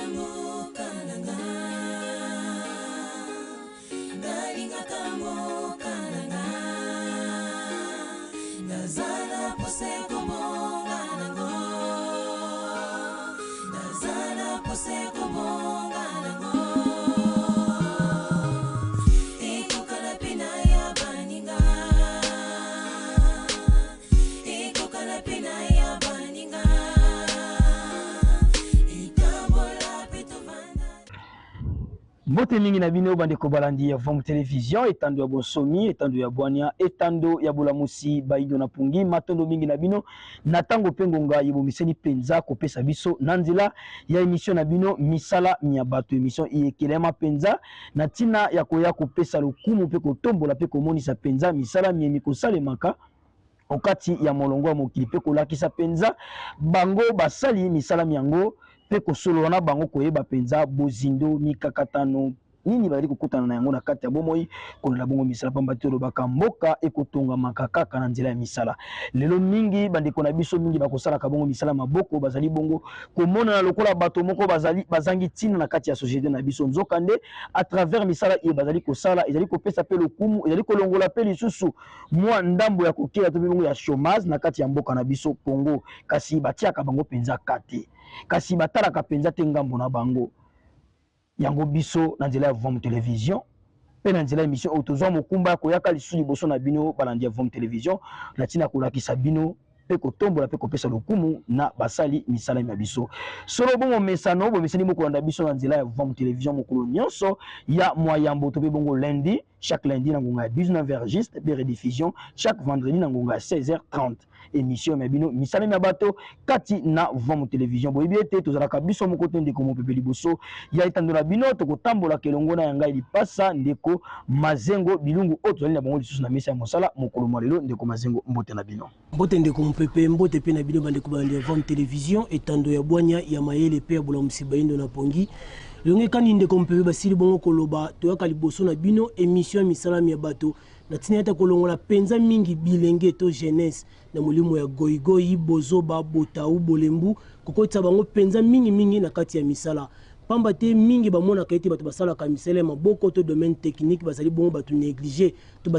mboka na nga. Nalingaka mboka na nga. Naza na posa ya kobonga nango. Naza na posa ya kobonga nango. Ekokana pe na ya baninga. Ekokana pe na ya baninga. Etambola pe tovanda. Mbote mingi na bino bandeko balandi ya Vom Television, etando ya bonsomi, etando ya bwania, etando ya bolamusi baindo na pungi. Matondo mingi na bino na tango pe ngonga yebomiseni penza kopesa biso na nzela ya emission na bino misala mia bato. Emission iyekelema penza na tina ya koya kopesa lokumu pe kotombola pe komonisa penza misala mie mikosalemaka okati ya molongo ya mokili pe kolakisa penza bango basali misala myango pe kosolola na bango koyeba penza bozindo mikakatano nini bazali kokutana na yango na kati ya bomoi kolanda bongo misala, pamba te olobaka mboka ekotongamaka kaka na nzela ya misala. Lelo mingi bandeko na biso mingi bakosalaka bongo misala maboko bazali bongo komonana lokola bato moko bazali bazangi ntina na kati ya societe na biso. Nzokande à travers misala oyo bazali kosala ezali kopesa pe lokumu, ezali kolongola pe lisusu mwa ndambo ya kokela to pe bongo ya chômage na kati ya mboka na biso Congo. Kasi batiaka bango penza ka te, kasi batalaka penza te ngambo na bango. Yango biso na nzela ya Vom Television pe na nzela ya emission oyo tozwa mokumba ya koyaka lisusu liboso na bino balandi ya Vom Television na ntina ya kolakisa bino pe kotombola pe kopesa lokumu na basali misala mya biso. Solo bongo mesano bomesani bokolanda biso na nzela ya Vom Television mokolo nyonso ya mwa yambo to pe bongo lundi, chaque lundi na ngonga ya 19h juste pe rediffusion chaque vendredi na ngonga ya 16h30. Emission ya bino misala mya bato kati na Vom Television. Boyebi ete tozalaka biso moko te ndeko mopepe liboso ya etando na bino, tokotambolaka elongo na ya ngai lipasa ndeko Mazengo Bilungu oyo tozali na bango lisusu na mesa ya mosala mokolo mwa lelo. Ndeko Mazengo, mbote na bino. Mbote ndeko mopepe, mbote pe na bino bandeko balandi ya Vom Television, etando ya bwanya ya mayele pe ya bolamusi bayindo na pongi. Longe kani ndeko mopepe basili bongo koloba, toyaka liboso na bino emission ya misala mya bato na tina ete kolongola penza mingi bilenge to jeunesse na molimo ya goigoi, bozoba, botau, bolembu, kokotisa bango penza mingi mingi na kati ya misala. Pamba te mingi bamonaka ete bato basalaka misala ya maboko to domaine technique bazali bongo bato negliger to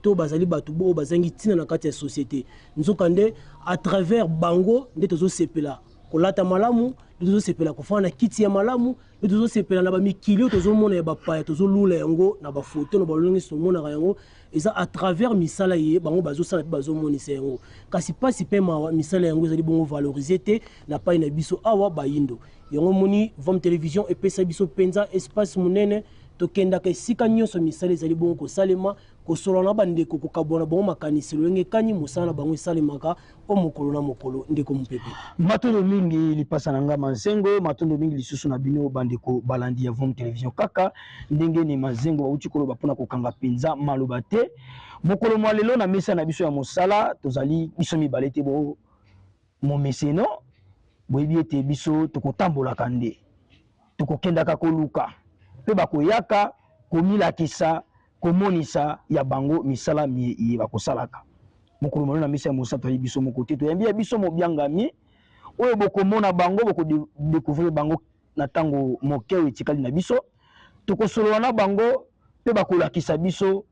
to bazali bato oyo bazangi ntina na kati ya societe. Nzokande à travers bango nde tozosepela kolata malamu, nde tozosepela kofanda na kiti ya malamu, nde tozosepela na bamikili oyo tozomona ya bapaya, tozolula yango na bafoto na balolenge tomonaka yango, eza à travers misala ye bango bazosala mpe bazomonisa yango. Kasi pasi mpe mawa, misala yango ezali bongo valoriser te na pai na biso awa bayindo. Yango moni Vom Television epesa biso mpenza espace monene, tokendaka esika nyonso misala ezali bongo kosalema, kosolola na bandeko, kokabwana bango makanisi lolenge kani mosala na bango esalemaka o mokolo na mokolo. Ndeko Mopepe. Matondo mingi lipasa na nga Mazengo, matondo mingi lisusu na bino bandeko balandi ya Vom Television. Kaka ndenge ne Mazengo bauti koloba mpona kokanga mpenza maloba te, mokolo mwa lelo na mesa na biso ya mosala tozali biso mibale te, bo momeseno boyebi ete biso tokotambolaka nde tokokendaka koluka mpe bakoyaka komilakisa komonisa ya bango misala miye iye bakosalaka. Mokolo mwa lelo na mesa ya mosala tozali biso moko te, toyambi ya biso mobiangami oyo bokomona bango, boko decouvrir bango na tango moke oyo etikali na biso. Tokosolola na bango mpe bakolakisa biso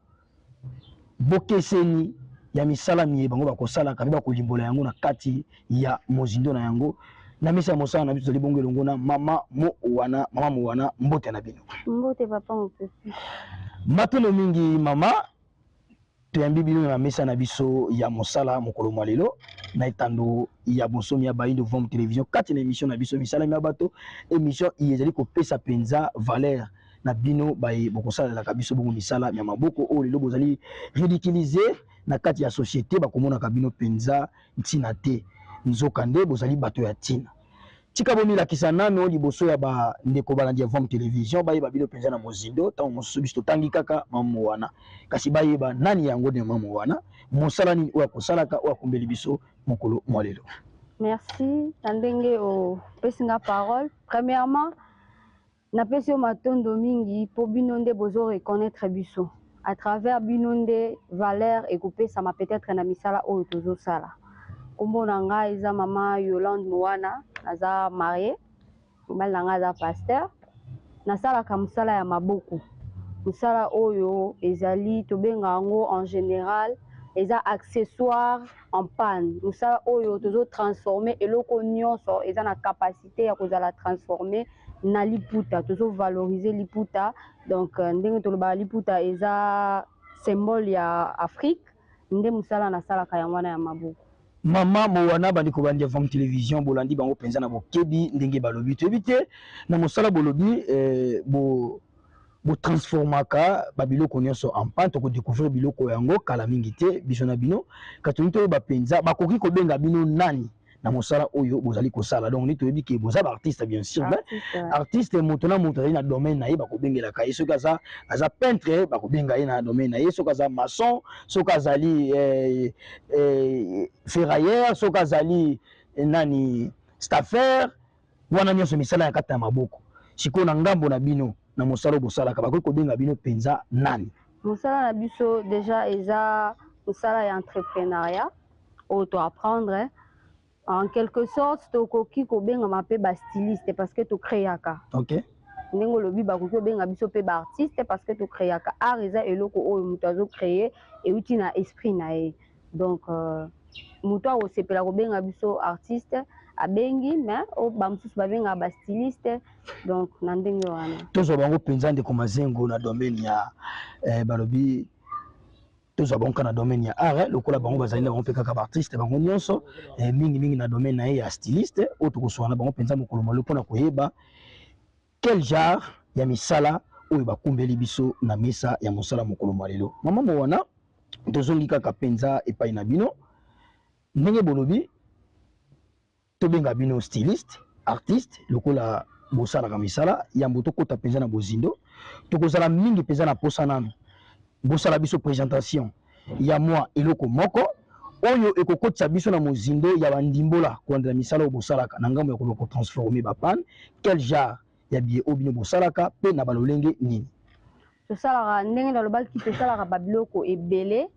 bokeseni ya misala miye bango bakosalaka mpe bakolimbola yango na kati ya mozindo na yango. Na mesa ya mosala na biso tozali bongo elongo na mama Mowana. Mama Mowana, mbote na bino. Mbote papa Mopepe. Matondo mingi mama, toyambi bino na mesa na biso ya mosala mokolo mwa lelo na etando ya bonsomi ya Bayindo Vom Television kati na emission na biso misala mya bato. Emission iye ezali kopesa penza valeur na bino baye bokosalelaka biso bongo misala mya maboko oyo lelo bozali ridiculiser na kati ya societe, bakomonaka bino penza ntina te, nzokande bozali bato ya ntina. Tika bomilakisa nano liboso ya ba ndeko balandi ya Vom Television, bayeba bino penza na mozindo. Tango mosusu biso totangi kaka mama Mowana, kasi bayeba nani yango nde mama Mowana, mosala nini oyo akosalaka, oyo akombeli biso mokolo mwa lelo. Merci na ndenge opesi nga parole. Premièrement, napesi yo matondo mingi po bino nde bozo reconnaitre biso. À travers bino nde valeur ekopesama peut-être na misala oyo tozosala. Kombo na nga eza mama Yolande Mowana, naza mariée. Mobali na ngai aza pasteur. Nasalaka mosala ya maboko, mosala oyo ezali tobenga yango en général eza accessoire en panne. Mosala oyo tozotransforme eloko nyonso eza na capacité ya kozala transforme na liputa, tozovalorize liputa. Donc ndenge tolobaka, liputa eza symbole ya Afrique. Nde mosala nasalaka yango wana ya maboko. Mama Mowana, bandeko bandi ya Vam Télévision, bolandi bango mpenza na bokebi ndenge balobi. Toyebi te na mosala bolobi botransformaka babiloko nyonso en panne. Tokodécouvrir biloko yango kala mingi te, biso na bino. Kasi tolingi toyeba mpenza bakoki kobenga bino nani na mosala oyo bozali kosala. Donc ni toyebi ke boza baartiste, bien sûr, mais artiste, moto na moto azali na domaine na ye bakobengelaka ye. Soki aza peintre, bakobenga ye na domaine na ye. Soki aza maçon, soki azali ferrailleur, soki azali nani, staffer, wana nyonso misala ya kati ya maboko. Sikoyo na ngambo na bino, na mosala oyo bosalaka, bakoki kobenga bino mpenza nani? Mosala na biso déjà eza mosala ya entrepreneuriat oyo toapprendre. En quelque sorte tokoki kobengama mpe bastyliste parce que tocréaka. Ndenge olobi, bakoki kobenga biso mpe baartiste parce que tocréaka. Art eza eloko oyo moto azocréer, euti na esprit na ye. Donc moto akosepela kobenga biso artiste, abengi, mais oyo bamosusu babengaka bastyliste. Donc na ndenge wana. Tozwa bango mpenza, ndeko Mazengo, na domaine ya balobi tozwa bango kaka na domaine ya art, lokola bango bazali na bango mpe kaka baartiste bango nyonso, mingimingi na domaine na ye ya styliste, oyo tokoswana na bango mpenza mokolo molo mpona koyeba quel genre ya misala oyo bakumbeli biso na mesa ya mosala mokolo mwa lelo. Mama Mowana, tozongi kaka mpenza epai na bino. Ndenge bolobi tobenga bino styliste, artiste, lokola bosalaka misala, yambo tokɔta mpenza na bozindo, tokozala mingi mpenza na posa nano bosala biso présentation ya mwa eloko moko oyo ekokotisa biso na mozindo ya bandimbola kolandela misala oyo bosalaka na ngambo ya koloba kotransforme bapanne. Quel genre ya biye oyo bino bosalaka mpe na balolenge nini? Tosalaka, ndenge nalobaki, tosalaka babiloko ebele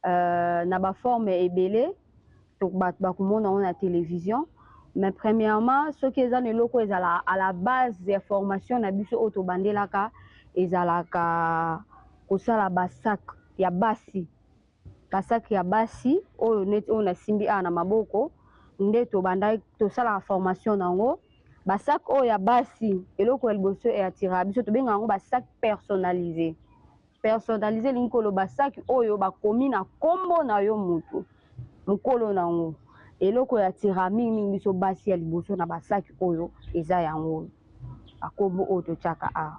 na baforme ebele. Bato bakomona yango na télévision. Mais premièrement, soki eza na eloko ezala à la base ya formation na biso oyo tobandelaka, ezalaka kosala basac ya basi. Basac ya basi oyo neti oyo nasimbi awa na maboko, nde tobanda tosalaka formation nango. Basac oyo ya basi, eloko ya liboso eatiraka biso, tobengaka yango basac personnalisé. Personnalisé elingi koloba sac oyo bakomi na nkombo na yo, motu mokolo nango. Eloko ya atira mingimingi biso basi ya liboso na basac oyo eza yango, bakombo oyo totiaka awa.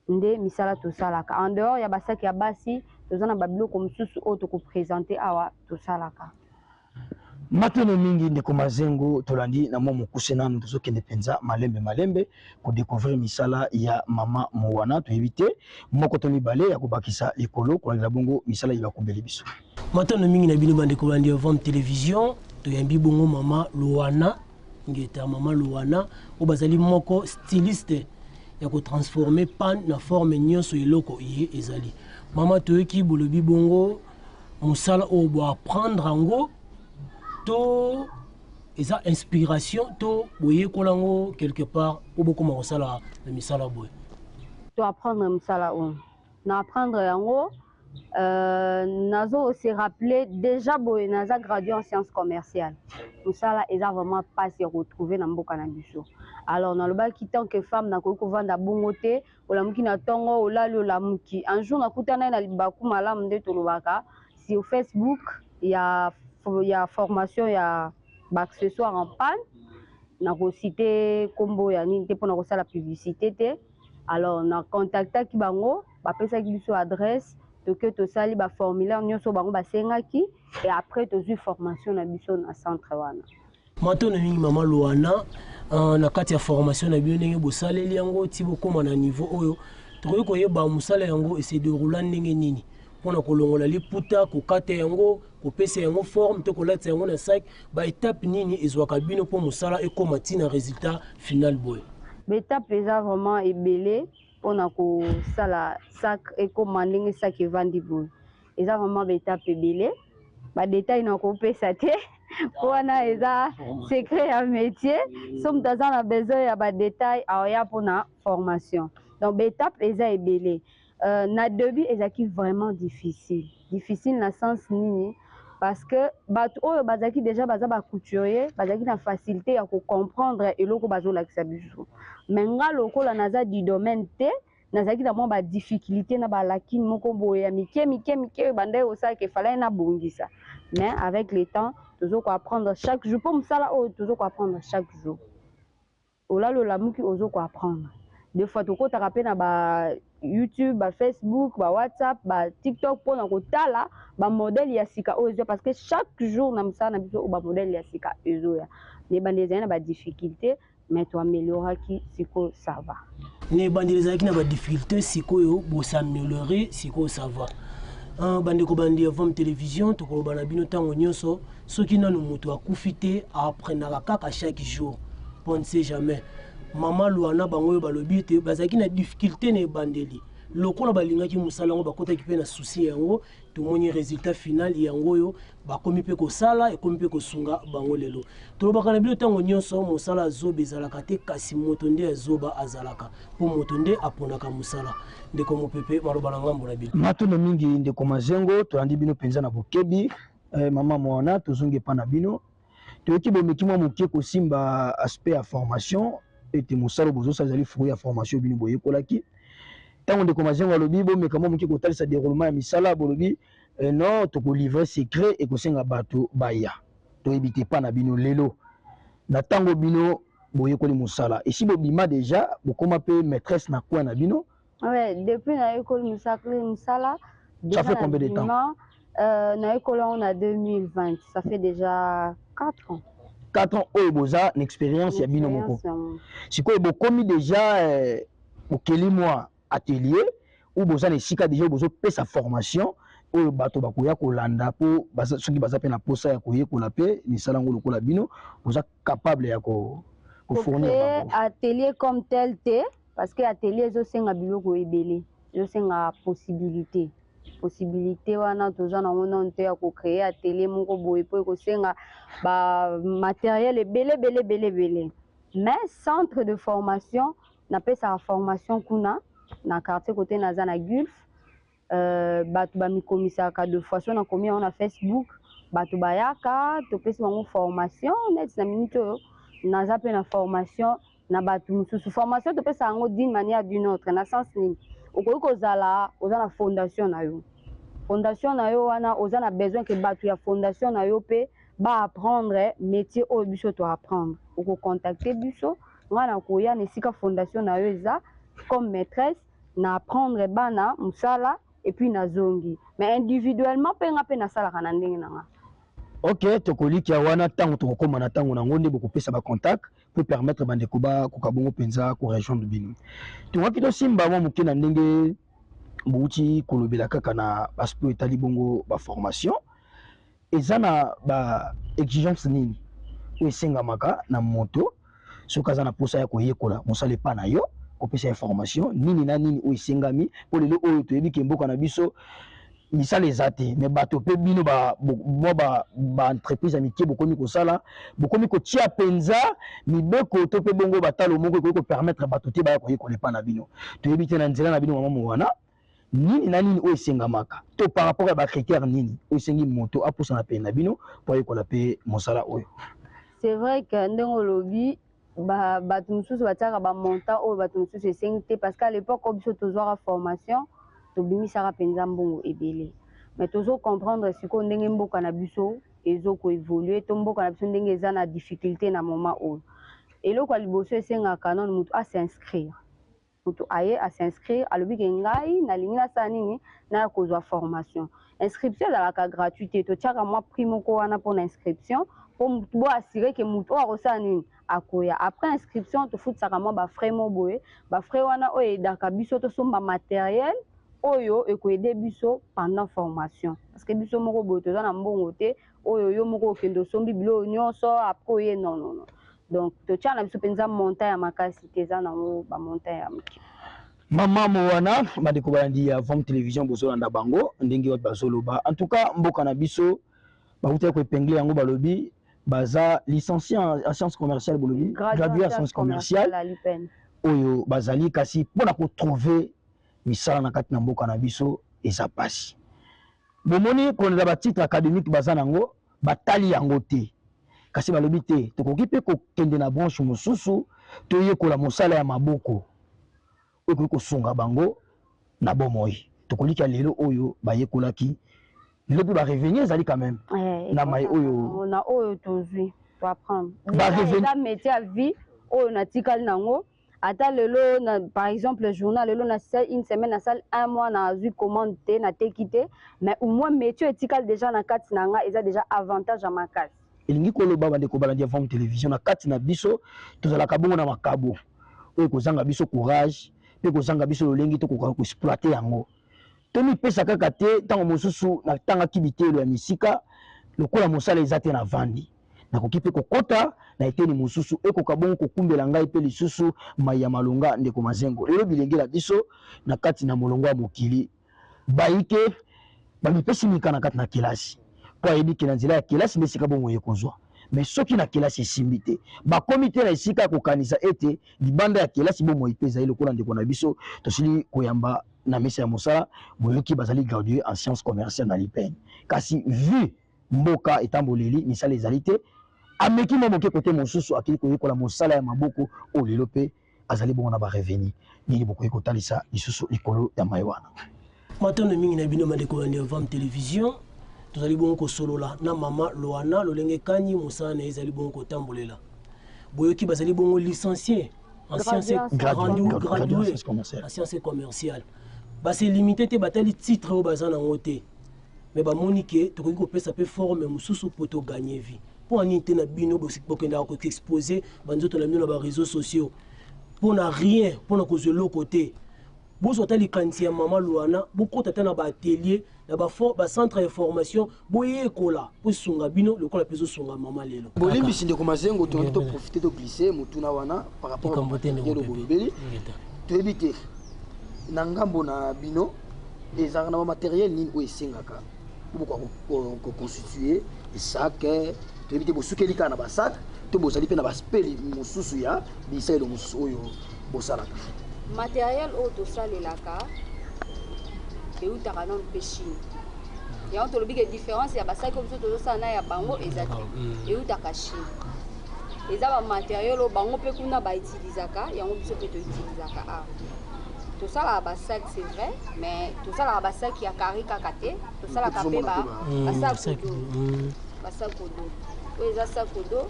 Nde misala tosalaka. En dehors ya basac ya basi, toza na babiloko mosusu oyo tokoprésente awa tosalaka. Matono mingi, ndeko Mazengo. Tolandi na mwa mokuse nanu, tozokende mpenza malembe malembe kodécouvrir misala ya mama Mowana. Toyebi te moko to mibale ya kobakisa likolo kolandela bongo misala ye bakumbeli biso. Matono mingi na bino, bandeko bandi ya Vam Télévision. Toyambi bongo mama Lowana Ngeta. Mama Lowana oyo bazali moko styliste ya kotransforme panne na forme nyonso eloko ye ezali. Mama, toyoki bolobi bongo mosala oyo boapprendre yango to eza inspiration to boyekola yango quelque part mpo bokóma kosala na misala boye? To apprendre mosala oyo, na apprendre yango, nazo se rappeler déjà boye, naza gradué en sciences commerciales. Mosala eza vraiment mpasi ya kotrouver na mboka na biso. Alors nalobaki, tant que femme, nakoki kovanda bongo te. Olamuki na ntongo, olali, olamuki. Un jour nakutana na libaku malamu, nde tolobaka, sur Facebook ya formation ya baaccessoire en panne. Nakociter nkombo ya nini te mpona kosala publicité te. Alors na contactaki bango, bapesaki biso adresse, toke, tosali baformulaire nyonso bango basengaki et après tozwi formation na biso na centre wana. Matono mingi, mama Lowana. Na kati ya formation na bino, ndenge bosaleli yango ti bokóma na niveau oyo, tokoki koyeba mosala yango ese déroula ndenge nini mpona kolongola liputa, kokata yango, kopesa yango forme to kolatisa yango na sac? Baétape nini ezwaka bino mpo mosala ekóma ntina résultat final boye? Baétape eza vraiment ebele mpona kosala sac ekóma ndenge sac evandi boye. Eza vraiment baétape ebele, badetail na kopesa te. Mpo wana eza secret ya métier. So moto aza na besoin ya badétail, aoya mpona formation. Donc baétape eza ebele. Na début ezalaki vraiment difficile. Difficile na sens nini? Parce que bato oyo bazalaki déjà, baza bacouturier, bazalaki na facilité ya kocomprendre eloko bazolakisa biso. Mais nga lokola naza du domaine te, nazalaki na mwa badifficulté na balakine moko boye ya mike mike mike oyo bandaki kosalaka, efalaki nabongisa. Mais avec le temps, tozo koapprendre chaque jour, mpo mosala oyo tozo koapprendre chaque jour. Olali, olamuki, ozo koapprendre. Des fois tokɔtaka mpe na ba YouTube, ba Facebook, ba WhatsApp, ba TikTok mpona kotala bamodèle ya sika oyo ezoya, parce que chaque jour na mosala na biso oyo bamodèle ya sika ezoya. Mais ebandi ezali na badifficulté, mais toamelioraki, sikoyo ça va. Na ebandeli ezalaki na badifficulté, sikoyo bos'améliorer, sikoyo ça va. Bandeko bandi ya Vam Télévision, tokoloba na bino ntango nyonso, soki nanu moto akufi te, apprenaka kaka chaque jour, po on ne sait jamais. Mama Lwana, bango oyo balobi ete bazalaki na difficulté na ebandeli, lokola balingaki mosala yango, bakotaki mpe na susi yango, tomoni résultat final yango oyo bakomi mpe kosala, ekomi mpe kosunga bango lelo. Tolobaka na bino ntango nyonso, mosala ya zoba ezalaka te, kasi moto nde ya zoba azalaka, mpo moto nde aponaka mosala. Ndeko Mopepe, maloba na ngambo na bino. Matondo mingi, ndeko Mazengo. Toyandi bino mpenza na bokebi. Mama Mwana, tozongi epa na bino. Toyoki bomeki mwa moke kosimba aspect ya formation, ete mosala bozosala ezali fruit ya formation bino boyekolaki. Ntango ndeko Mazengo alobi bomeka mwa moke kotalisa déroulement ya misala, bolobi non, tokolivre secret, ekosenga bato baya. Toyebi te, epa na bino lelo, na ntango bino boyekoli mosala, esi bobima déjà, bokóma mpe maîtresse na coin na bino? Ouais, depuis nayekoli mosala. Ça fait combien de temps? Nayekoli yango na 2020, ça fait déjà 4 ans. 4 ans oyo boza na expérience ya bino moko. Sikoyo bokomi déjà, bokeli mwa atelier ou boza na esika déjà bozopesa formation oyo bato bakoya kolanda, mpo soki baza mpe na posa ya koyekola mpe misala yango lokola bino, boza capable ya kofournir bango? Atelier comme tel te, parce que atelier ezosenga biloko ebele, ezosenga possibilité. Possibilité wana toza nango nano te ya kocréer atelier moko boye, mpo ekosenga bamatériel ebele ebele ebele ebele. Mais centre de formation, napesaka formation kuna na quartier kote naza na Gulf. Bato bamikomisaka de fois, so nakomi yango na Facebook, bato bayaka, topesi bango formation. Neti na minute oyo naza mpe na formation na bato mosusu. Formation topesa yango d'une manière d'une autre. Na sens nini? Okoki kozala oza na fondation na yo, fondation na yo wana oza na besoin ke bato ya fondation na yo mpe baapprendre métier oyo biso toapprendre, okocontacte biso, ngai na koya na esika fondation na yo eza comme maîtresse, na apprendre bana mosala et puis nazongi. Mais individuellement mpe nga mpe nasalaka na ndenge na nga. Ok, tokolikia wana ntango tokokóma na ntango nango nde bokopesa bacontact pour permettre bandeko bakoka bongo mpenza korejoindre bino. Tongaki tosimba mwa moke na ndenge bouti kolobela kaka na aspect etali bongo baformation. Eza na ba exigence nini oyo esengamaka na moto soki aza na mposa ya koyekola mosala epa na yo, kopesa information nini na nini oyo esengami? Mpo lelo oyo toyebi ke mboka na biso misala eza te, mais bato mpe bino mwa baentreprise ya mike bokomi kosala, bokomi kotia mpenza mibeko to mpe bongo batalo moko ekoki kopermettre bato te baya koyekola epa na bino. Toyebi te, na nzela na bino, mama Mowana, nini na nini oyo esengamaka to par rapport ya bacritère nini oyo esengi moto apusana pene na bino mpo ayekola mpe mosala oyo? C'est vrai que ndenge olobi, bato mosusu batiaka bamontant oyo bato mosusu esengi te, parce que à l'époque oyo biso tozwaka formation, tobimisaka mpenza mbongo ebele. Mais tozocomprendre sikoyo ndenge mboka na biso ezokoévolue to mboka na biso ndenge eza na difficulté na moment oyo. Eloko ya liboso esengaka nano moto as'inscrire. Moto aye as'inscrire, alobi ke ngai nalingi nasala nini, naya kozwa formation. Inscription ezalaka gratuit te, totiaka mwa prix moko wana mpona inscription, mpo boassurer ke moto oyo akosala nini, akoya. Après inscription, tofutisaka mwa bafrais mo boye. Bafrais wana oyo eaidaka biso tosomba matériel oyo ekoaider biso pendant formation, parce que biso moko boye toza na mbongo te oyo yo moko okende osombi biloko nyonso après oye. Non, non, non. Donc totia na biso mpenza montant ya makasi te, eza nango bamontant ya moke. Mama Mowana, bandeko balandi ya Vam Télévision, bozolanda bango ndenge wapi bazoloba. En tout cas, mboka na biso bakutaki koépingler yango, balobi Baza licencié en sciences commerciales, bolobi gradué en sciences commerciales oyo bazali, kasi mpona kotrouver misala na kati na mboka na biso eza pasi. Bomoni kolanda batitre académique baza nango, batali yango te, kasi balobi te tokoki mpe kokende na branche mosusu, toyekola mosala ya maboko oyo ekoki kosunga bango na bomoi. Tokolika lelo oyo bayekolaki, lelo mpe barevenu ezali quand même na mai oyo. Na oyo tozwi, toapprendre eza métier ya vie oyo natikali nango. Ata lelo na, par exemple, journal lelo na une semaine, nasali un mois, nazwi commande te, nateki te, mais au moins métier etikali déjà na kati na nga, eza déjà avantage ya makasi. Elingi koloba, bandeko balandi ya Vam Télévision, na kati na biso tozalaka bongo na makabo oyo kozanga biso courage mpe kozanga biso lolenge tokoka koexploiter yango. Tomipesa kaka te. Ntango mosusu natangaki biteyelo ya misika, lokola mosala eza te, na vandi, nakoki mpe kokɔta na eteni mosusu ekoka bongo kokumbela ngai mpe lisusu mai ya malonga. Ndeko Mazengo, lelo bilenge na biso na kati na molongo ya mokili bayike bamipesi mika na kati na kelasi, mpo ayebi ke na nzela ya kelasi nde esika bongo ye kozwa. Mais soki na kelasi esimbi te, bakomi te na esika ya kokanisa ete libanda ya kelasi bomoi mpe ezali. Lokola ndeko na biso tosili koyamba na mesa ya mosala, boyoki bazali gradué en sciences commerciales na l'IPN, kasi vu mboka etamboleli, misala ezali te, ameki mwa moke kote mosusu, akei koyekola mosala ya maboko oyo lelo mpe azali bongo na barevenu. Nini bokoki kotalisa lisusu likolo ya mai wana? Matondo mingi na bino, bandeko ya Vam Télévision. Tozali bongo kosolola na mama Loana, lolenge kani mosala na ye ezali bongo kotambolela. Boyoki, bazali bongo licencié en sciences, gradué en sciences commerciales. Base limité te, batali titre oyo baza nango te, mais bamoni ke tokoki kopesa mpe forme mosusu mpo togagner vie. Mpo anini te na bino bokendaka koexposer banzoto na bino na baréseaux sociaux mpo na rien, mpo na kozwa eloko te? Bozwa ata likanisi ya mama Lwana, bokota ata na baatelier, na bacentre ya formation, boyekola mpo esunga bino lokola mpe ezosunga mama lelo. Bolimbisi, ndeko Mazengo, tolingi toprofiter, toglisser motuna wana par rapport bolobeli. Toyebi te, na ngambo na bino ezalaka na bamatériel nini oyo esengaka po bokoka koconstituer sac? Toyebi te, bosukeli kaka na basac to bozali mpe na baspeli mosusu ya bisalelo mosusu oyo bosalaka? Matériel oyo tosalelaka eutaka nano mpe Chine. Yango tolobi ke différence ya basaki oyo biso tozosala na ya bango eza te. Eutaka Chine, eza bamatériel oyo bango mpe kuna bautilisaka, yango biso mpe toutilisaka awa. Tosalaka basac, c'est vrai, mais tosalaka basaki ya carré kaka te, tosalaka mpe basac à dos. Basac à dos oyo eza sac à dos,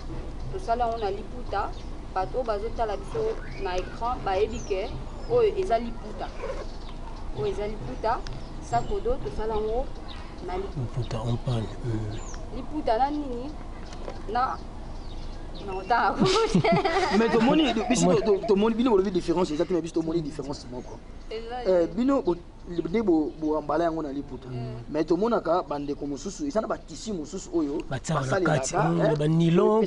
tosala yango na liputa. Bato oyo bazotala biso na écran bayebi ke oyo eza liputa, oyo eza liputa. Sac à dos tosala yango na liputa en pagne. Liputa na nini na otanga. Mais tomoni biso, tomoni bino bolobi différence eza te, mais biso tomoni différence moko. Bino nde boambala yango na liputa, mais tomonaka bandeko mosusu eza na batissu mosusu oyo basalelaka, banylon.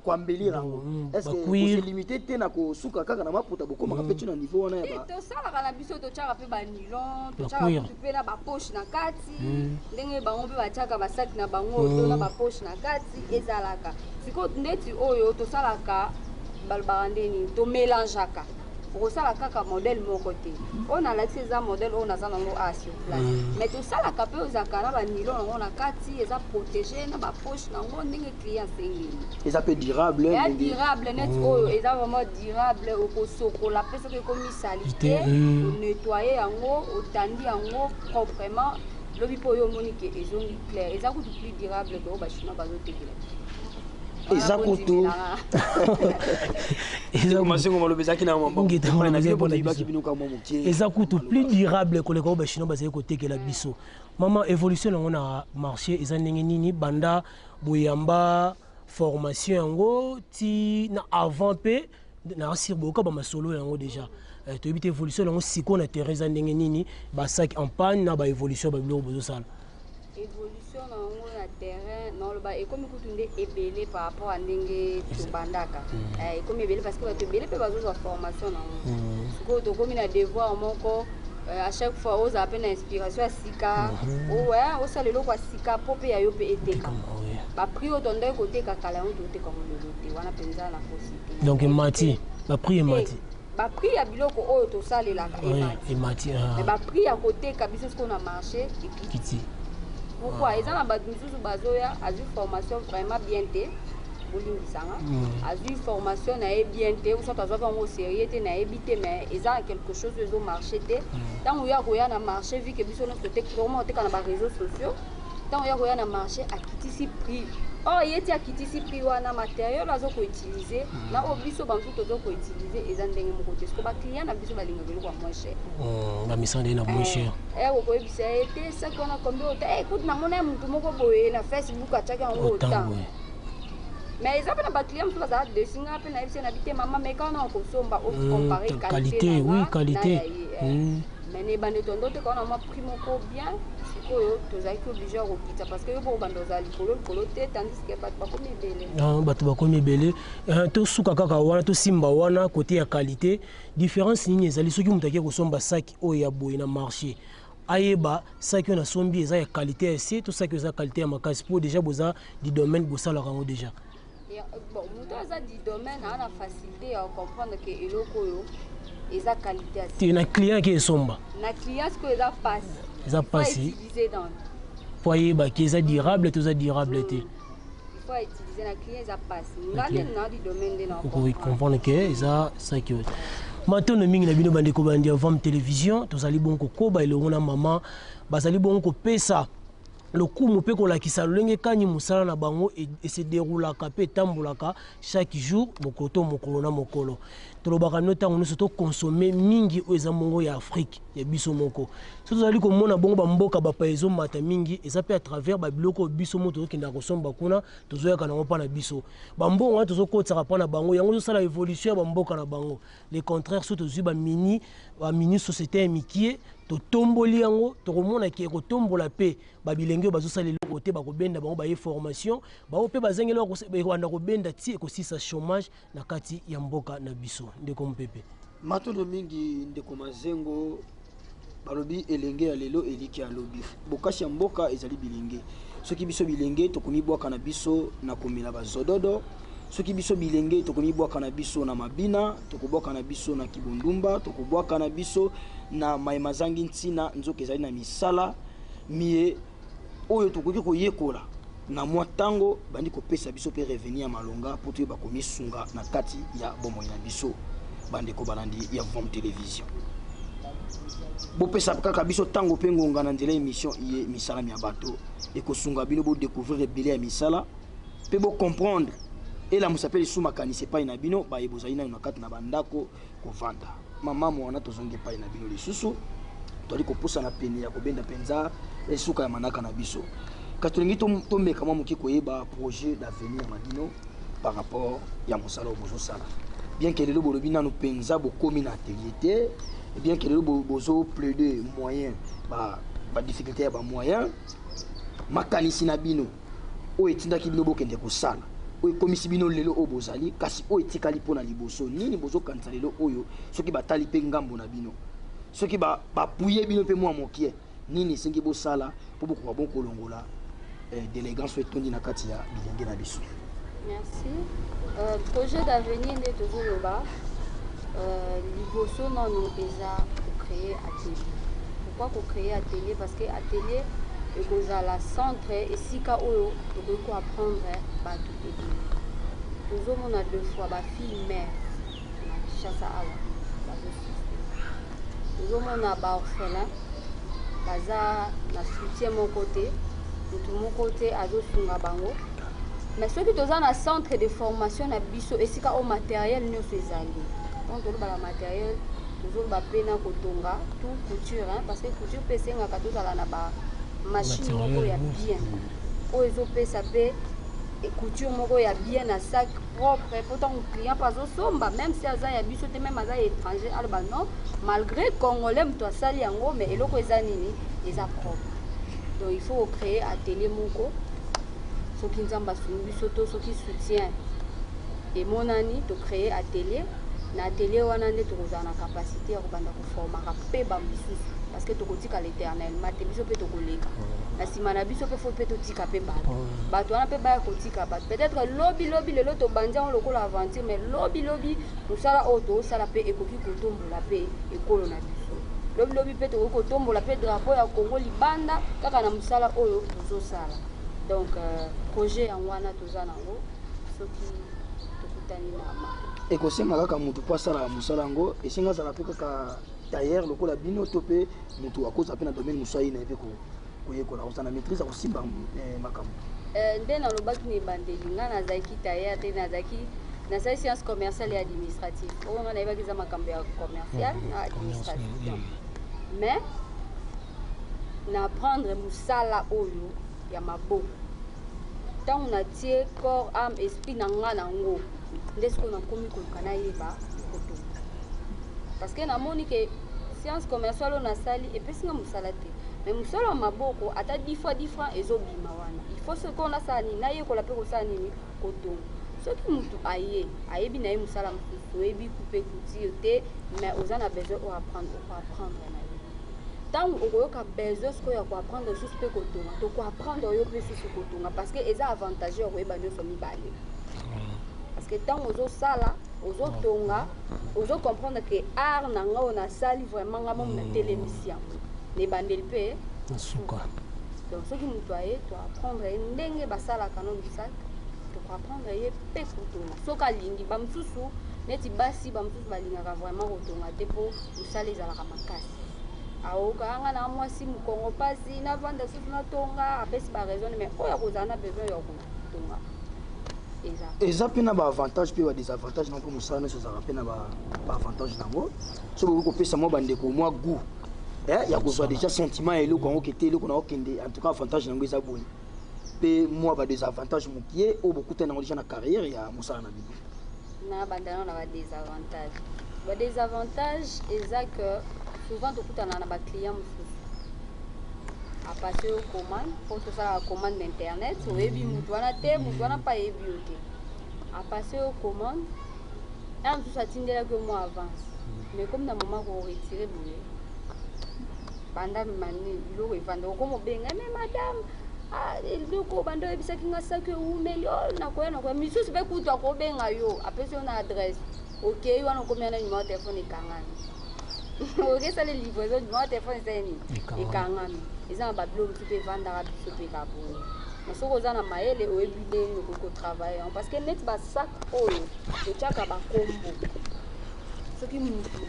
Koembellir yango. Est-ce limité te na kosuka kaka na maputa, bokomaka mpe ti na niveau wana ya? Tosalaka na biso, totiaka mpe banylon, totiaka kutu mpe na bapoche na kati, ndenge bango mpe batiaka basaki na bango to na bapoche na kati ezalaka. Sikoyo ndeti oyo tosalaka, balobaka ndeni, tomélangeaka. Okosala kaka modèle moko te. Oyo nalakisi eza modèle oyo naza nango a sur place, mais tosalaka mpe ozalaka na banylon yango na kati, eza protégé na bapoche nango ndenge client asengeli. Eza mpe durable? Eya durable. Neti oyo eza vraiment durable, okosokola mpe soki ekomi saleté, onettoyer yango, otandi yango proprement, lobi mpo oyo omoni ke ezongi clair. Eza kutu plus durable ke oyo bachinois bazotekela. Eza kutu Masengo, maloba ezalaki na bino ka mwa moke. Eza kutu plus durable koleka oyo bachinois bazali kotekela biso. Mama, évolution yango na marché eza ndenge nini banda boyamba formation yango ti na avant mpe na asir boyoka bamasolo yango déjà? Toyebi te, évolution yango sikoyo na terrain eza ndenge nini, basac en pagne na baévolution ya babiloko bozosala? Évolution na yango na terrain, naloba ekomi kutu nde ebele par rapport à ndenge tobandaka. Ekomi ebele parce que bato ebele mpe bazozwa formation nango. Sikoyo tokomi na devoir moko, à chaque fois ozala mpe na inspiration ya sika, osala eloko ya sika mpo mpe ya yo mpe etekama. Baprix oyo tondaki koteka kala, yango toteka yango lelo te. Wana mpenza na kosi te. Donc emati, baprix emati? Baprix ya biloko oyo tosalelaka emati. Emati, ah. Mais baprix ya koteka biso sikoyo na marché ekiti. Kiti. Pourquoi? Eza na bato mosusu bazoya, azwi formation vraiment bien te, bolimbisanga. Azwi formation na ye bien te, ou soit azwaki yango sérieux te, nayebi te, mais eza na quelque chose oyo ezomarche te. Ntango yo akoya na marché, vu que biso nyonso tokoma koteka na baréseaux sociaux, ntango ya koya na marché, akitisi prix. Or ye ti akitisi prix wana, matériel azo koutiliser na oyo biso bamosusu tozo koutiliser eza ndenge moko te. Siko baclient na biso balingaka eloko ya moins cher. Bamisala nde na moins cher. Okoyebisa ye te saki wana combien ota. Écoute, namona ye motu moko boye na Facebook atiaki yango autant. Autant. Mais eza mpe na baclient mosusu bazala déçus. Nga mpe nayebisi ye na bi te: mama, mais kana okosomba, ocompare qualité, oui, qualité. Mais na ebande tondo te kaona mwa prix moko bien. Sikoyo tozalaki obligé ya kokita, parce que yo mpo kobanda ozala likolo likolo te, tandis que bato bakomi ebele. Ah, bato bakomi ebele. Tosuka kaka wana, tosimba wana côté ya qualité. Différence nini ezali soki moto ake kosomba saki oyo ya boye na marché, ayeba saki oyo nasombi eza ya qualité ya se to saki oyo eza qualité ya makasi? Mpo déjà boza du domaine, bosalaka yango déjà. Bon, moto aza du domaine aa na facilité ya comprendre que eloko oyo eza qualité ya se. Te, na client ake esomba. Na client sikoyo eza pasi. Eza pasi. Utiliser dans mpo ayebaki eza durable to eza durable te. Il faut utiliser na client, eza pasi. Nga nde na du domaine nde na okoki comprendre que eza saki oyo. Matondo mingi na bino, bandeko bandi ya Vam Télévision. Tozali bongo kokoba elongo na mama. Bazali bongo kopesa lokumu mpe kolakisa lolenge kani mosala na bango ese déroulaka mpe etambolaka chaque jour, mokolo to mokolo na mokolo. Tolobaka bino ntango nyonso, toconsommer mingi oyo eza bongo ya Afrique, ya biso moko. So tozali komona bongo bamboka bapaya ezomata mingi, eza mpe à travers babiloko oyo biso moko tozokendaka kosomba kuna, tozoyaka nango mpa na biso. Bambongo wana tozokotisaka mpa na bango, yango ezosala évolution ya bamboka na bango. Le contraire, so tozwi bamini société ya mikie, totomboli yango, tokomona que ekotombola mpe babilenge oyo bazosala eloko te. Bakobenda bango baye formation, bango mpe bazangeli, ekobanda kobenda ti ekosisa chômage na kati ya mboka na biso. Ndeko Mopepe. Matondo mingi, ndeko Mazengo. Balobi elenge ya lelo eliki alobi bokasi ya mboka ezali bilenge. Soki biso bilenge tokomibwaka na biso na komela bazododo, soki biso bilenge tokomibwaka na biso na mabina, tokobwaka na biso na kibondumba, tokobwaka na biso na mayema zangi ntina, nzoka ezali na misala miye oyo tokoki koyekola na mwa ntango bandi kopesa biso mpe revenu ya malonga mpo toyeba komisunga na kati ya bomoi na biso. Bandeko balandi ya Vom Télévision, bopesa kaka biso ntango mpe ngonga na nzela émission ye Misala ya Bato. Ekosunga bino bodécouvrir ebele ya misala mpe bocomprendre, elamusa mpe lisusu makanisi epai na bino baye bozali nano na kati na bandako kovanda. Mama mwana, tozongi epai na bino lisusu. Toali kopusana pene ya kobenda mpenza esuka ya manaka na biso, kasi tolingi tomeka mwa moke koyeba projet d'avenir na bino par rapport ya mosala oyo bozosala. Bien que lelo bolobi nanu mpenza bokomi na atelier te, bien que lelo bozoplaider moyen, badifficulté ya bamoyen, makanisi na bino oyo etindaki bino bokende kosala, oyo ekomisi bino lelo oyo bozali, kasi oyo etikali mpona liboso nini bozokanisa lelo oyo? Soki batali mpe ngambo na bino, soki bapuye bino mpe mwa mokie, nini esengi bosala mpo bokoka bon kolongola délinquance oyo etondi na kati ya bilenge na biso? Merci. Projet d'avenir nde tozoloba, liboso nano eza kocréer atelier. Pourquoi kocréer atelier? Parce que atelier ekozala centre, esika oyo tokoki koapprendre bato ebele. Tozomona deux fois bafille mère na Kinshasa awa bazosouffrir, tozomona baorphelin baza na soutien moko te, motu moko te azosunga bango. Mais soki toza na centre de formation na biso, esika oyo matériel nyonso ezali, donc tolobaka matériel, tozoloba mpe na kotonga, tout couture, hein, parce que couture mpe esengaka tozala na bamachine moko ya bien oyo ezopesa mpe couture moko ya bien na sac propre, po ntango client mpo azosomba, même si aza ya biso te, même aza ya étranger, aloba non, malgré congolais moto asali yango, mais eloko eza nini? Eza propre. Donc il faut créer atelier moko. Soki Nzambe asungi biso to soki soutien emonani, tocréer atelier. Na atelier wana nde tokozala na capacité ya kobanda koformaka mpe bamisusu, parce que tokotikala éternellement te. Biso mpe tokoleka na nsima na biso mpe, faut mpe totika mpe bato. Bato wana mpe baya kotika bato. Peut-être lobi lobi, lelo tobandi yango lokola aventure, mais lobi lobi mosala oyo toosala mpe ekoki kotombola mpe ekolo na biso. Lobi lobi mpe tokoki kotombola mpe drapeau ya Congo libanda kaka na mosala oyo tozosala. Donc projet yango wana toza nango soki tokutani na makoki. Ekosenga kaka motu mpo asalaka mosala yango, esenga azala mpe kaka tailleur lokola bino, to mpe motu akozala mpe na domaine mosusu, aye na ye mpe koyekola, kozala na maîtrise ya kosimba makambo? Nde nalobaki na ebandeli, ngai nazalaki tailleur te. Nazalaki, nasali science commerciale et administrative. Oyo ngai nayebaki eza makambo ya commercial na administration, mais na apprendre mosala oyo ya maboko ntango natie corps, âme, esprit na nga nango. Nde sikoyo nakomi koluka nayeba kotonga, parce que namoni ke science commerciale oyo nasali epesi nga mosala te, mais mosala ya maboko, ata 10 fois 10 francs ezobima wana. Il faut sikoyo nasala nini? Nayekola mpe kosala nini? Kotonga. Soki motu aye, ayebi na ye mosala mosusu, oyebi coupe couture te, mais oza na besoin oyo apprendre, okoapprendre na ye. Ntango okoyoka besoin sikoyo ya koapprendre lisusu mpe kotonga, tokoapprendre yo mpe susu kotonga, parce que eza avantage ya koyeba nyonso mibale. Parce que ntango ozosala, ozotonga, ozocomprendre ke art na nga oyo nasali, vraiment nga momu natelemisi yango na ebandeli mpe na suka. Donc soki moto aye, toapprendre ye ndenge basalaka nano sac, tokoapprendre ye mpe kotonga soki alingi. Bamosusu neti basi, bamosusu balingaka vraiment kotonga te mpo mosala ezalaka makasi. Aoka nga na mwasi, mokongo mpasi, navanda susu natonga, apesi baraison. Mais oyo akozala na besoin ya kotonga, eza. Eza mpe na baavantage mpe badésavantage na mpo mosala nyonso ezalaka mpe na baavantage nango. So bokoki kopesa mwa bandeko mwa goût ya kozwa déjà sentiment ya eloko yango, kete eloko na okende, en tout cas avantage nango eza boye, mpe mwa badésavantage mokie oyo bokutani nango déjà na carrière ya mosala na bino. Na bandana na badésavantage. Badésavantage eza que souvent tokutana na baclient mosusu, apase yo commande, mpo tosalaka commande na internet, oyebi mutu wana te, mutu wana mpe ayebi yo te. Apase yo commande ya mosusu, atindelaki yo mwa avance, mais comme na moment koretire boye, banda mani biloko evanda, okoma obenga: "Mais madame, ah, eloko banda oyebisaki nga, saki ewumeli o, nakoya, nakoya." Misusu mpe kutu akobenga yo, apesi yo na adresse, okei wana, okomi wana, numéro telefone ekangami. Okesala livraison, numéro telefone esali nini? Ekangami. Ekangami. Eza na babilo mosusu mpe evandaka biso mpe kabongo. Mais soki oza na mayele, oyebi ndenge nini okoki kotravaille yango, parce que neti basac oyo totiaka bakombo, soki mutu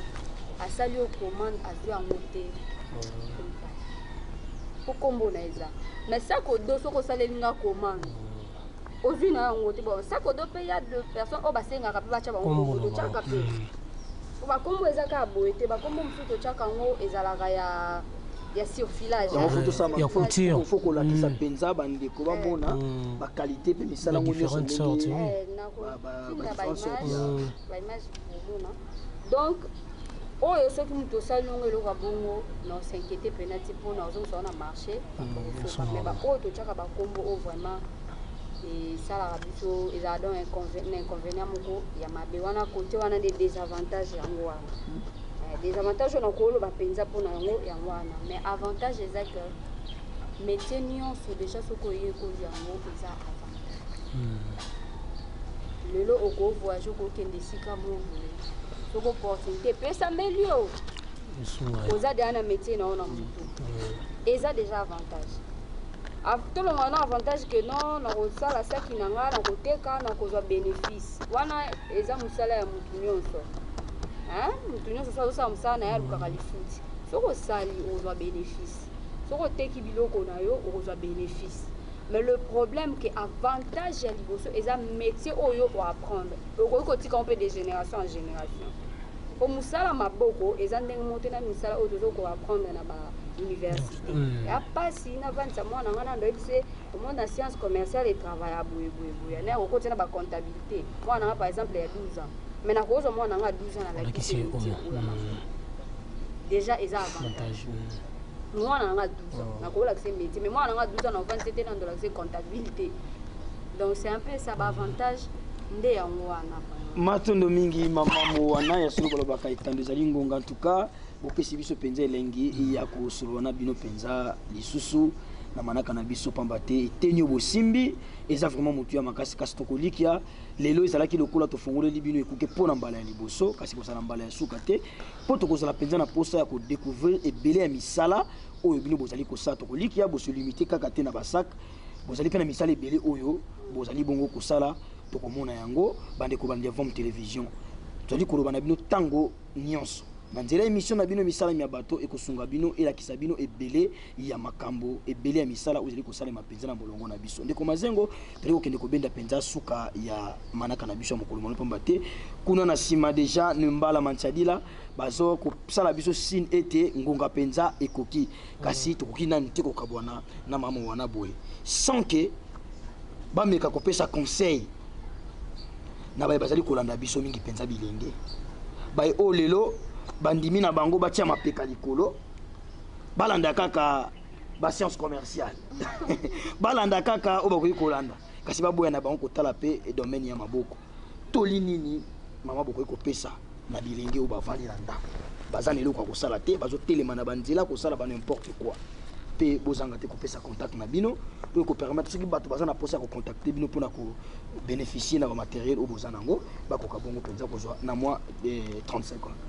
asali yo commande, azwi yango te, po kombo na eza. Mais sac au dos, soki osaleli nga commande, ozwi na yango te. Bon, sac au dos mpe ya de personne oyo basengaka mpe batya bango Kombo kombo, na totyaka bango. mpe. Po bakombo eza kaka boye te. Bakombo mosusu totyaka yango ezalaka ya surfilage. Yango faut tosala Ya couture. faut kolakisa mpenza bandeko bamona baqualité mpe misala yango nyonso. Différentes sortes, ndenge oui. Nakotinda ba différentes sortes. baimage, baimage komona. Donc oyo soki moto osali yango eloko ya bongo, na os'inquiéter mpena ti mpona ozongisa na marché. Osomba. Mais baoyo totyaka bakombo oyo, vraiment esalaka biso, ezala donc na inconvénient moko ya mabe wana. Côté wana nde désavantage yango wana. Désavantage oyo nakoloba mpenza mpona yango, yango wana. Mais avantage eza que métier nyonso déjà soki oyekoli yango, eza avantage. Lelo okovoyage, okokende esika mo boye, soki opportunité epesameli yo, Esunga. oza deja na métier na yo na motu, eza déjà avantage. Tolonga na avantage ke non, nakosala saki na nga, nakoteka, nakozwa bénéfice. Wana eza mosala ya motu nyonso. Hein? Motu nyonso so azosala mosala na ye, alukaka lifuti. Soki osali, okozwa bénéfice. Soki oteki biloko na yo, okozwa bénéfice. Mais le problème ke avantage ya liboso eza métier oyo oapprendre, okoki kotika ngo mpe de génération en génération, po mosala maboko eza ndenge moko te na misala oyo tozoki koapprendre na bauniversité. Ya mpasi navandisa mwana nga na ndoyebi se omona science commerciale etravaille ya boye boye boye, na okoti na bacomptabilité. Mwana nga par exemple ya 12 ans, mais nakozwa mwana nga 12 ans, nalakisi Olakisi ye métier oyo. oyo ya maboko, déjà eza avantage. Avantage. Mwana na nga 12 ans, nakolakisa ye métier, mais mwana na nga 12 ans, nakovandisa te na ndolakisa ye comptabilité. Donc c'est un peu ça, baavantage nde yango wana vraiment. Matondo mingi mama Moana ya solo, balobaka etando ezali ngonga. En tout cas bopesi biso mpenza elengi ya kosolola na bino mpenza lisusu na manaka na biso, pamba te eteni oyo bosimbi eza vraiment motu ya makasi. Kasi tokolikia lelo ezalaki lokola tofongoleli bino ekuke mpo na mbala ya liboso, kasi kozala mbala ya suka te, mpo tokozala mpenza na posa ya kodécouvrir ebele ya misala oyo bino bozali kosala. Tokolikia bosolimite kaka te na basac, bozali mpe na misala ebele oyo bozali bongo kosala. Tokomona yango. Bandeko balandi ya Vom Télévision, tozali koloba na bino ntango nyonso na nzela émission na bino Misala ya bato, ekosunga bino, elakisa bino ebele ya makambo, ebele ya misala oyo ezali kosalema mpenza na molongo na biso. Ndeko Mazengo, tozali kokende kobenda mpenza suka ya manaka na biso ya mokolo molo, pamba te kuna na nsima déjà Nembala Mantiadila bazo kosala biso signe ete ngonga mpenza ekoki. Kasi tokoki nanu te kokabwana na mama wana boye sans que bameka kopesa conseil na baye bazali kolanda biso, mingi mpenza bilenge baye oyo lelo bandimi na bango batia mapeka likolo, balanda kaka bascience commerciale, balanda kaka oyo bakoki kolanda, kasi baboya na bango kotala mpe domaine ya maboko. Toli nini, mama, bokoki kopesa na bilenge oyo bavandi na ndako, baza na eloko ya kosala te, bazotelema na banzela kosala ba n'importe quoi? Mpe bozanga te kopesa contact na bino oyo ekopermettre, soki bato baza na mposa ya kocontacte bino mpona kobénéficie na bamatériel oyo boza nango, bakoka bongo mpenza kozwa na mwa 30 secondes.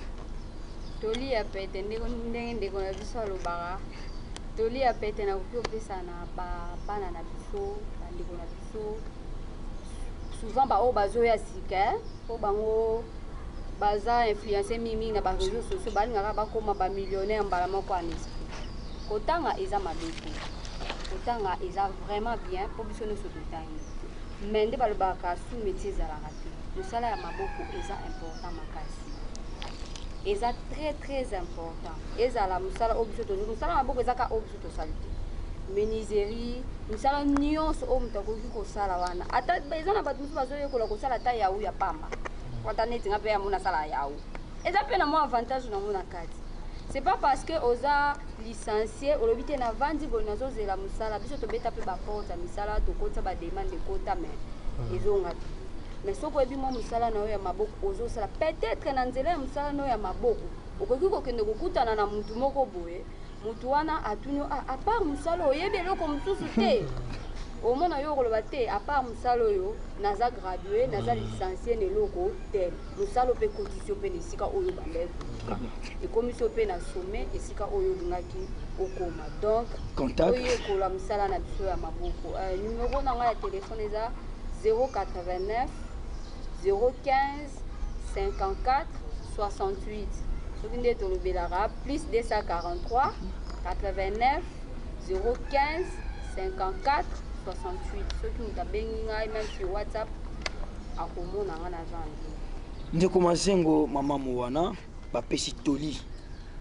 Toli ya pete, ndenge ndeko na biso alobaka, toli ya pete nakoki kopesa na bana na biso, bandeko na biso, souvent baoyo bazoya sika, mpo bango baza influence mingimingi na baréseaux sociaux, balingaka bakóma bamillionnaire mbala moko en esprit. Kotanga eza mabe te, kotanga eza vraiment bien, mpo biso nyonso totangi. Mais nde balobaka sous métier ezalaka te. Mosala ya maboko eza important makasi, eza très très important. Ezala mosala oyo biso tozo, mosala ya maboko eza kaka oyo biso tosali te, menuiserie, mosala nyonso oyo moto akoki kosala wana. Ata eza na bato mosusu bazoyekola kosala ata yaourt ya pamba, ata neti nga mpe yango nasala yaourt, eza mpe na mwa avantage nango na kati. C'est pas parce que oza licencié, olobi te navandi boye, nazozela mosala. Biso tobeta mpe baporte ya misala, tokotisa bademande, ekota, mais ezonga te. Mais soki oyebi mwa mosala na yo ya maboko ozosala, peut-être na nzela ya mosala na yo ya maboko okoki kokende kokutana na mutu moko boye, mutu wana atuni yo: "Ah, à part mosala oyebi eloko mosusu te?" Omona yo okoloba te: "À part mosala oyo, naza gradué, naza licencié na eloko tel." Mosala mpe ekotisi yo mpe na esika oyo bandaki koluka, ekomisi yo mpe na sommet esika oyo olingaki okoma. Donc Contact. oyekola mosala na biso ya maboko. Numéro na ngai ya telefone eza 089 015 54 68. Soki nde tolobelaka, plus 243 89 015 54 68. Soki moto abengi ngai, même sur WhatsApp, akomona nga naza en ligne. Ndeko Mazengo, mama Mowana bapesi toli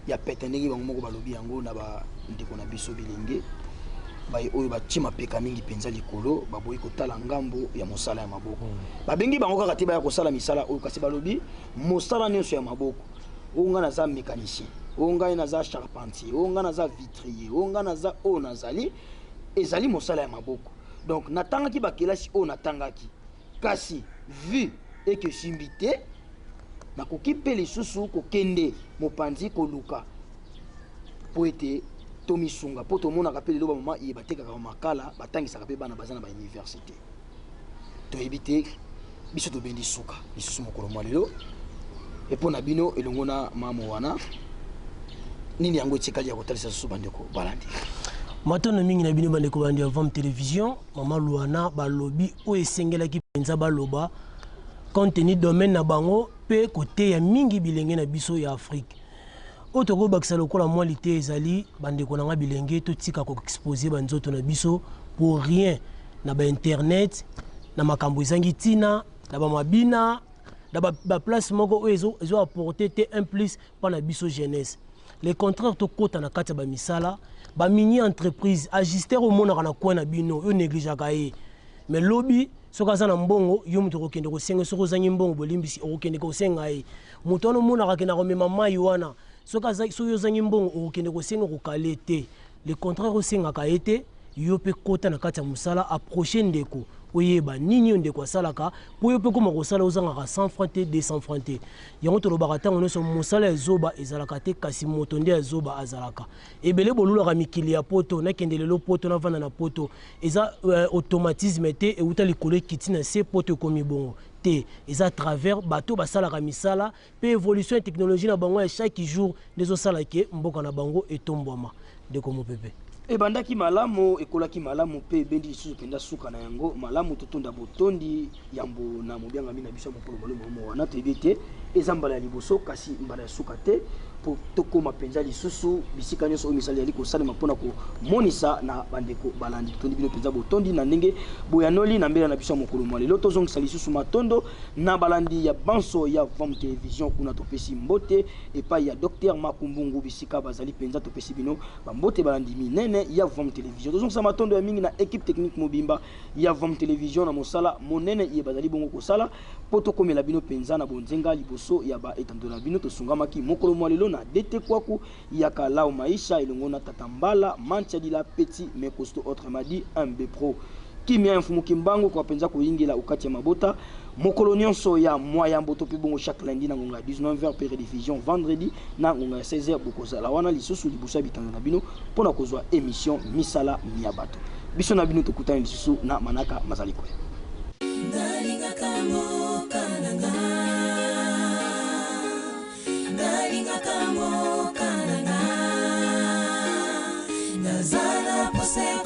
ya pete ndenge bango moko balobi yango na bandeko na biso bilenge baye oyo batie mapeka mingi mpenza likolo, baboyi kotala ngambo ya mosala ya maboko. Babengi bango kaka te baya kosala misala oyo, kasi balobi mosala nyonso ya maboko: oyo ngai naza mécanicien, oyo ngai naza charpentier, oyo ngai naza vitrier, oyo ngai naza oyo nazali, ezali mosala ya maboko. Donc natangaki bakelasi oyo natangaki, kasi vu eke esimbi te, nakoki mpe lisusu kokende mopanzi koluka mpo ete tomisunga. Mpo tomonaka mpe lelo bamama ye batekaka bamakala, batangisaka mpe bana, baza na bauniversité. Toyebi te, biso tobendi suka lisusu mokolo mwa lelo epo na bino elongo na mamo wana. Nini yango etikali ya kotalisa susu bandeko balandi? Matondo mingi na bino, bandeko bandi ya Vam Télévision. Mama Luana balobi oyo esengelaki mpenza baloba, compte tenu domaine na bango mpe koteya mingi bilenge na biso ya Afrique. Oyo tokobakisa lokola mwa lite ezali: bandeko na nga bilenge, totika koexpose banzoto na biso pour rien na bainternet, na makambo ezangi ntina, na bamabina, na baplace moko oyo ezo apporte te un plus mpo na biso jeunesse. Le contraire, tokɔta na kati ya bamisala, bamini entreprise. Ajusteur omonaka na coin na bino oyo, négligeaka ye, mais lobi soki aza na mbongo, yo moto okokende kosenga. Soki ozangi mbongo, bolimbisi, okokende kosenga ye. Moto wana omonaka akenda komema mai wana, soki ozangi mbongo, okokende kosenga, okokale te. Le contraire, osengaka ye te, yo mpe kota na kati ya mosala, approche ndeko. Oyeba nini oyo ndeko asalaka mpo yo mpe okoma kosala, ozangaka 100 franc te, 200 franc te. Yango tolobaka ntango nyonso, mosala ya zoba ezalaka te, kasi moto nde ya zoba azalaka. Ebele bolulaka mikili ya poto, nakende lelo poto, navanda na poto, eza automatisme te euta likolo ekiti na se poto ekomi bongo te. Eza à travers bato basalaka misala mpe évolution ya technologie na bango ya chaque jour nde ezosala ke mboka na bango etombwama. Ndeko Mopepe. Ebandaki malamu, ekolaki malamu mpe ebendi lisusu mpenza suka na yango malamu. Totonda botondi yambo na mobiangami na biso ya mokolo molimo mo wana. Toyebi ete eza mbala ya liboso, kasi mbala ya suka te, mpo tokóma mpenza lisusu bisika nyonso oyo misala ezali kosalema mpona komonisa na bandeko balandi. Totondi bino mpenza botondi na ndenge boyanoli na mbela na biso ya mokolo mwa lelo. Tozongisa lisusu matondo na balandi ya banso ya Vam Television. Kuna topesi mbote epai ya Dr Makumbungu, bisika bazali mpenza, topesi bino bambote, balandi minene ya Vam Television. Tozongisa matondo ya mingi na équipe technique mobimba ya Vam Television na mosala monene ye bazali bongo kosala mpo tokomela bino mpenza na bonzenga liboso ya baetando na bino. Tosungamaki mokolo mwa lelo na DT Kwaku Yaka Lao Maisha elongo na Tata Mbala Mantiadila Petit mais costaud, autrement dit 1B Pro. Kimia ya Mfumu Kimbangu kwa mpenza koyingela okati ya mabota mokolo nyonso ya mwa yambo to mpe bongo chaque lundi na ngonga ya 19h mpe rediffusion vendredi na ngonga ya 16h. Bokozala wana lisusu liboso ya bitando na bino mpona kozwa émission Misala mia Bato. Biso na bino tokutani lisusu na manaka mazali koya. Nalingaka mboka na nga, nalingaka mboka na nga, naza na posa.